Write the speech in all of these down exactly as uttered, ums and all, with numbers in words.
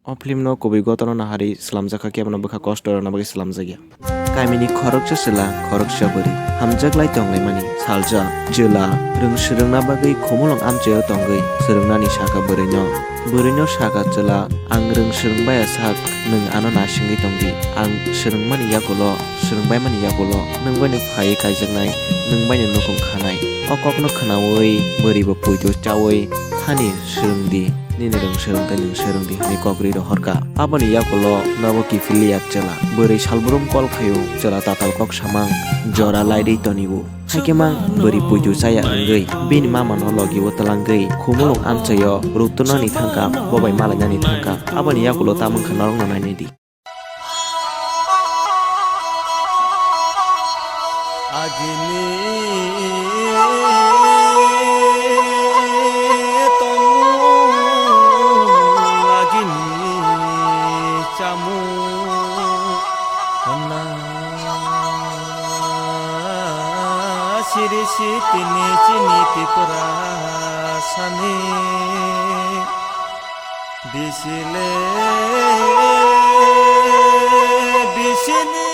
O film no kubui gotono naharwi swlamjak kha, kebono bwkha kosto rwna bagwi swlamjakya. Kamini khoroksa chwla, khoroksa bwrwi hamjak lai tonglaimani salsa. Chwla rwng swrwngna bagwi khumulwng amchaio tongwi swrwngnani sakha bwrwino. Bwrwino sakha chwla, "Ang rwng swrwng baya sak, nwng ano naisingwi tongdi. Ang swrwngmani yakulo, swrwngbaimani yakulo nwng baino phaiwi kaijaknai, nwng baino nukhung khanai." O kokno khwnaui bwrwibo poito chaui, "Hani swrwngdi, nini rwng swrwng tei nwng swrwngdi," hwnwi kok rwi rohorkha. Aboni yakulo nobo kiphilya chwla. Bwrwi salbrum kol khaio, chwla tatal kok samang jora lairwi tonio. Haikhe mang bwrwi poito chaya wngwi bini mamano logio twlangwi khumulwng amchaio ruktonani thangkha, bobai malainani thangkha. Aboni yakulo tamwngkha norokno nainai di. Agini tongmung, agini chamung honna siri sitini chini Tripura sani. Bisile bisini.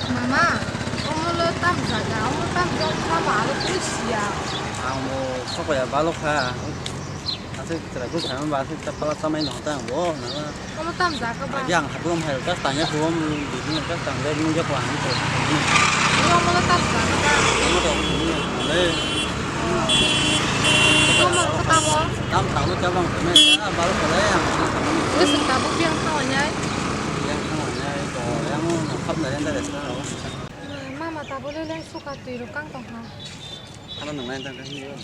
Mama, omo lo tam jaga, omo tam jaga, tamo aro twi siya. Ang bo sokya balo kha. Aswk chwrai bwskango ba aswk chapala chamai no ta ang bo nana. Omo tam jaga ba? Agi ang haklum hai kas tanya kuam bidin kas tang dai nung jak wang ko. Ni omo lo tam jaga ba? Omo to ni le. Omo ko tamo? Tam tamo chabang kame balo kale ang. Bwswk tabuk yang thangwi nai? Yang thangwi nai ko yang no khap na renda resta. Mama tabuk le le suka twi rok kang tong ha. Ano nang nai tang khe hinwi o.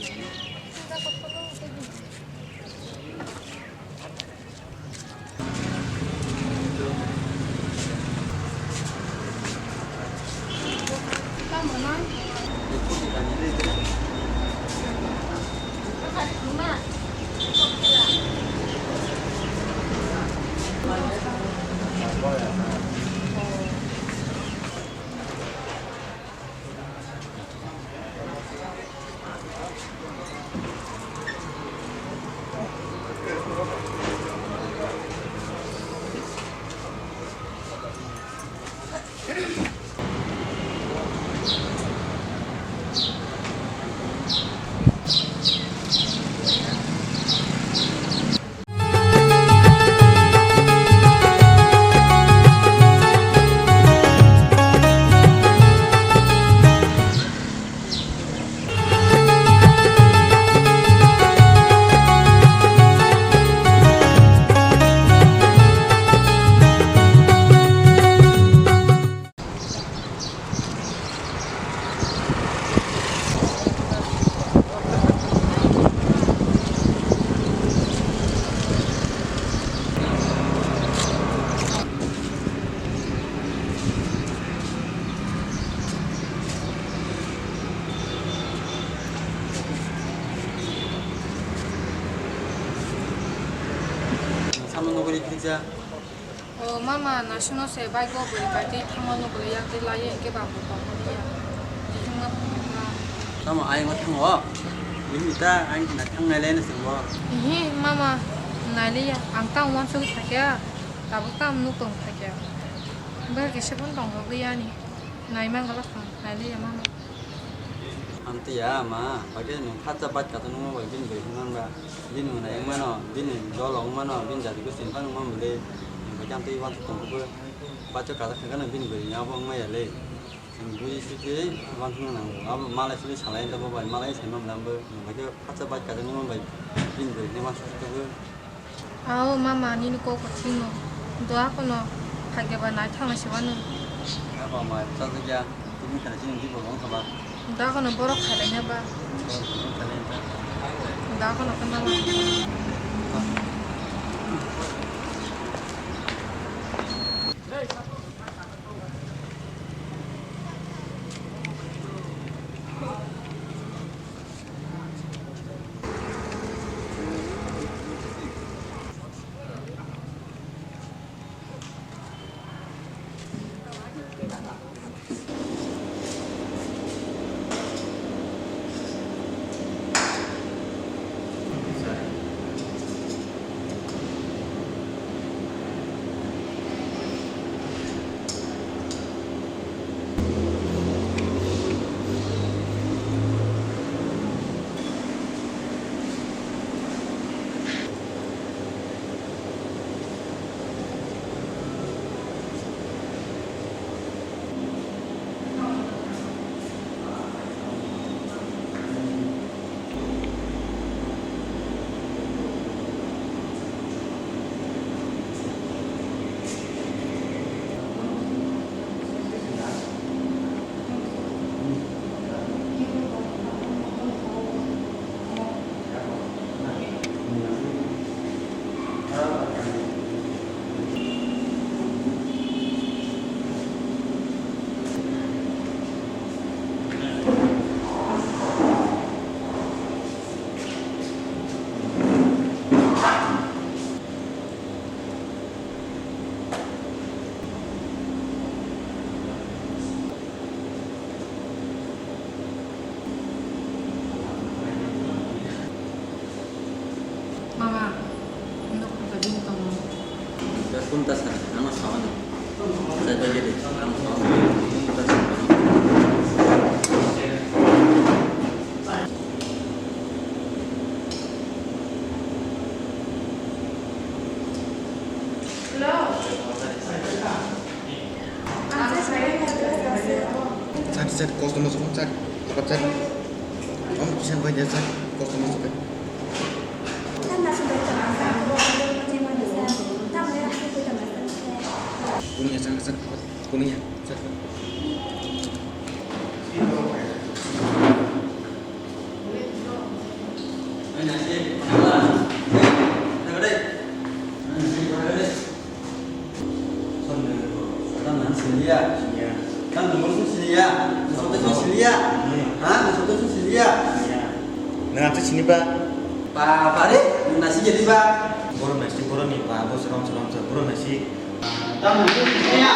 Samo nuguri kisa. O mama, naisingno se bike o bwrwi kaitwi thangma nugwi yak twi lai, hwnkhe ba bo tongmani ya. Tamo ayang thango? Bini ta ayang na thangnai lai no chwngbo. Ihi mama, nailiya, ang tamo uansugwi thakya, tabuk tamo nuk tong thakya. Bwkha kisa phano tongthokgwi yani, naimang glak ang, nailiya mama. Amtwi ya ma, bagwi nwng khatsa bike kaisa nungma bai bini bai hwnmang ba. Bini hwnna wng mano, bini dol wng mano, bini jati gosti wng phano wng mano bwle. Nwng bai khe amtwi uansuk tongkhe bo bacha kajak kha gana bini bwrwi ni abo wng maya le. Nwng buji sui khe uansukna nango. Abo malai suri salai wng tongma bai, malai sai manla bo. Nwng bai khe khatsa bike kaisa nungma bai bini bwrwi ni uansuk tongkhe bo. Ao mama, nini kok bo thwino. Doa kono phagya ba naithok se wano. Abo mai bwsajwk ya, tini khaina chini di bolong kha ba. Da kono borok khailai ya ba. Borok khailai ya. Da kono khe ma ba. Mama, nokha ka bini tongmo. Kunta sa, ano sawan. Sa bagi de, ano sawan. Kunta sa. Hello. Sir, sir, customer, sir, sir, sir. Om, sir, bai, sir, customer, sir. Kuning ya, sir, sir. Kuning ya, sir. Siniya. Tang nomor sini siniya. Nasok tesi siniya. Ha? Nasok tesi siniya. Nang ati sini ba? Pa, pare, nasi jadi ba? Boro nasi, boro ni ba, bo serom serom se, boro nasi. Tang nomor sini siniya.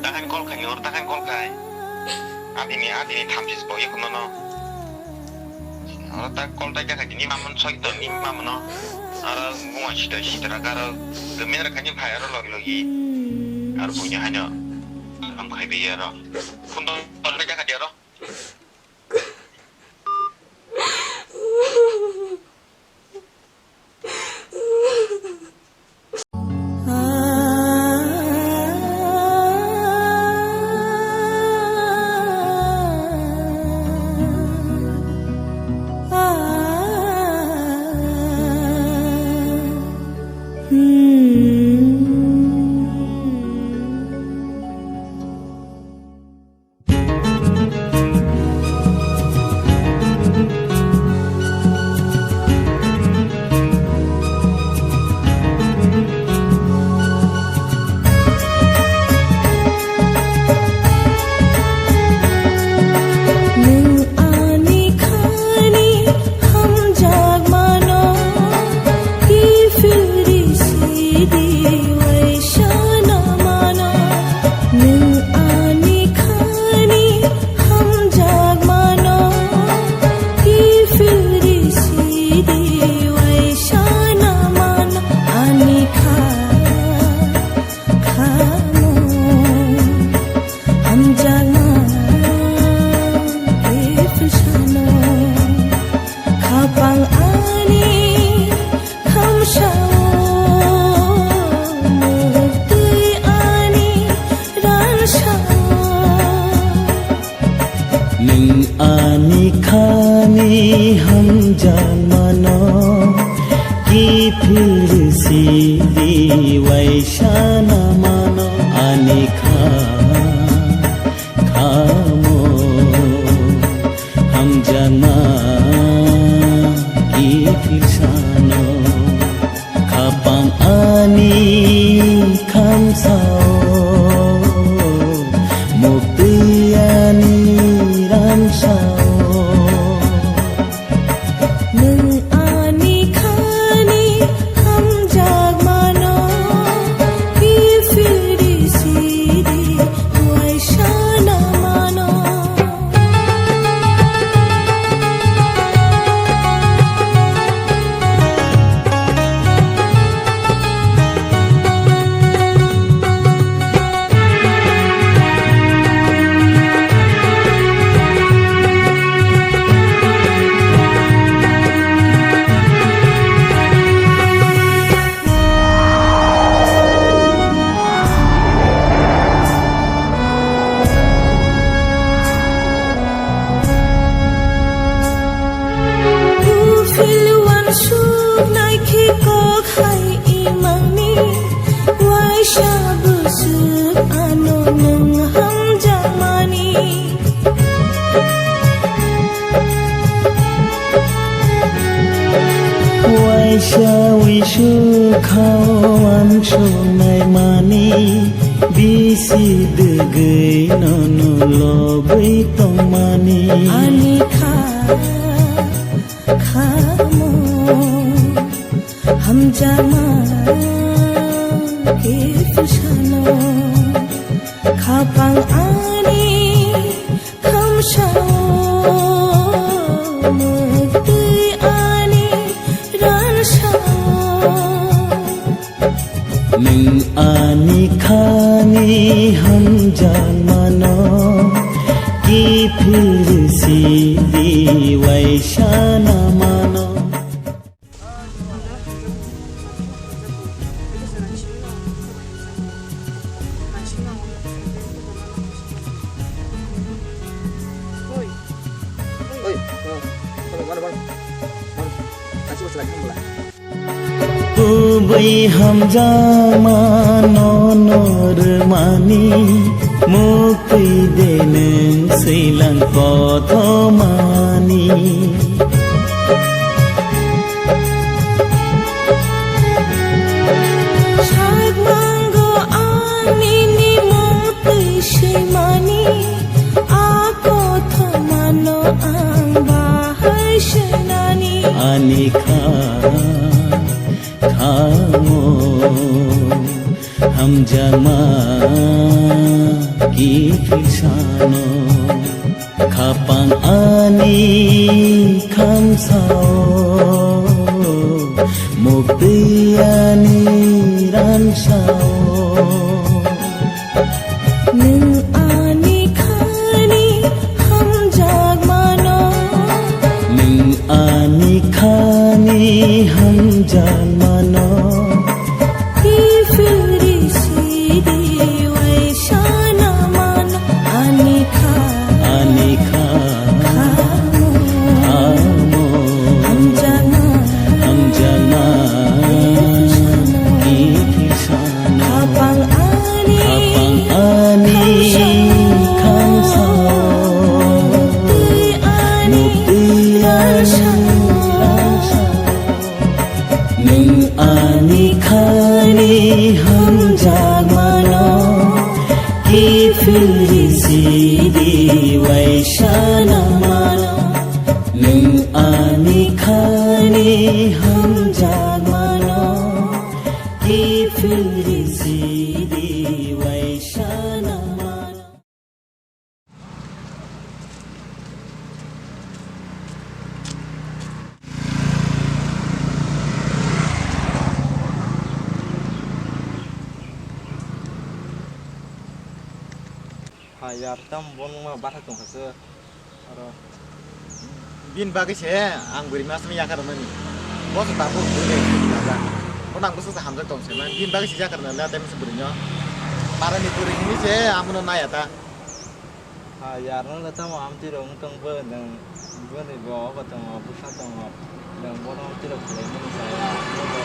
Dahan call khai, or dahan call khai. Adini, adini thamchi bo ye kuno no. Oro ta call ta kha dini mamon soi to ni mamono. Aro bunga sita sita ra karo. Gemen ra khani phai aro logi logi. Aro bunya hano. Am khai be aro. Kundo call ta kha Ani khani hamjakmano, kiphil sidi waisana mano. Ani kha, khamo hamjakma, kiphil sano. Khapang ani khamsao, muktwi ani ramsao. Nwng ani khani hamjakmano, kiphilri sidi waisana mano. Phil uansuknai khe kok hai imangni, waisa bwswk ano nwng hamjakmani. Waisa uisu khao uansuknai mani, bisi dwgwi nono lobwi tongmani. Ani kha, khamo hamjakma khe phusano, khapang ani khamsao, muktwi ani ransao. Nwng ani khani hamjakmano, kiphil sidi waisana mano. Kubui hamjakma nono rwmani, muktwi de nwng swilang kothomani. Sakmango ang nini muktwi swimani, a kothomano ang bahai swnani. Ani kha, khamo hamjakma kiphil sano, khapang ani khamsao, muktwi ani ransao. Nwng ani khani hamjakmano. Nwng ani khani hamjakmano. Kiphilri sidi waisana mano. Ani kha. Ani kha. Khamo. Khamo. Hamjakma. Hamjakma. Kiphilsano. Khapang ani, khapang ani khamsao, muktwi ani ransao. Nwng ani khani hamjakmano, kiphilri sidi waisana mano. Nwng ani khani hamjakmano, kiphilri sidi waisana mano. Ha yar, tam bon ma bathak tong kha se. Aro bini bagwi se ang bwrwi masni yakar mani. Bo se tabuk bwrwi nai jaga. Bo nang bwsa se hamjak tong se man. Bini bagwi se yakar na na tem se bwrwi no. Para ni bwrwi ni se amono naya ta. Ah, yarno le tamo amtwi rok wng tong bo, nwng boni bo obo tongo, bwsa tongo, nwng bono amtwi rok khlai mani chaya, bono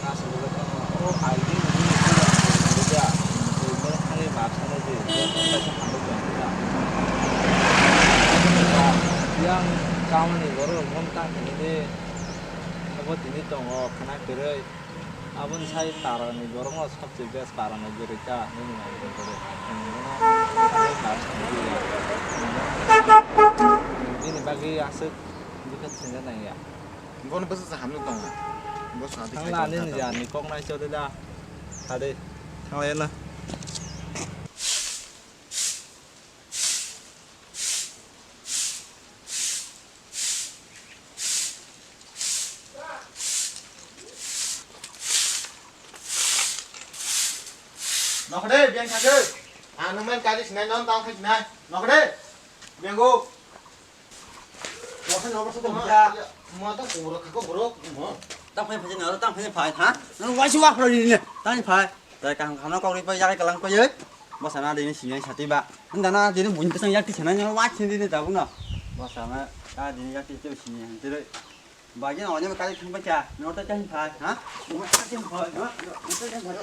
aswk le tamo, o aigini bini bini bini ja, twi bono thangwi ma sanai di, bono kaisa hambai tong kha. Yang kamani borok rok tang khe nini, obo tini tongo, khna kwrwi. Aboni sai parani borokno sabse best parani bwrwi ta nini nai borok. Bini bagwi aswk bwkha sinna nangya. Bono bwswk se hamjak tongo. Bo sadi thangla nini jani kok nai chole da. Thade. Thangla ena. Nokde, biang thangde. Ang nung main kari sinai, non tang khai sinai. Nokde, biang go. Nokde, nokde, sokong ya. Mo ta kubur khako borok, mo. Tang phai phai na, tang phai phai, ha? Nang wai si wak phai ni. Tang phai. Tai kaham kaham kok ri pai, yakai kalang pai, oi. Bwsana dini sini sati ba. Handa na dini buin tesang yak tisana nyang wak sini dini tabuk no. Bwsana ta dini yak tisana sini hang tere. Bagi no ne kai thang ba kya? No ta thang phai, ha? No ta thang phai, ha? No ta thang phai.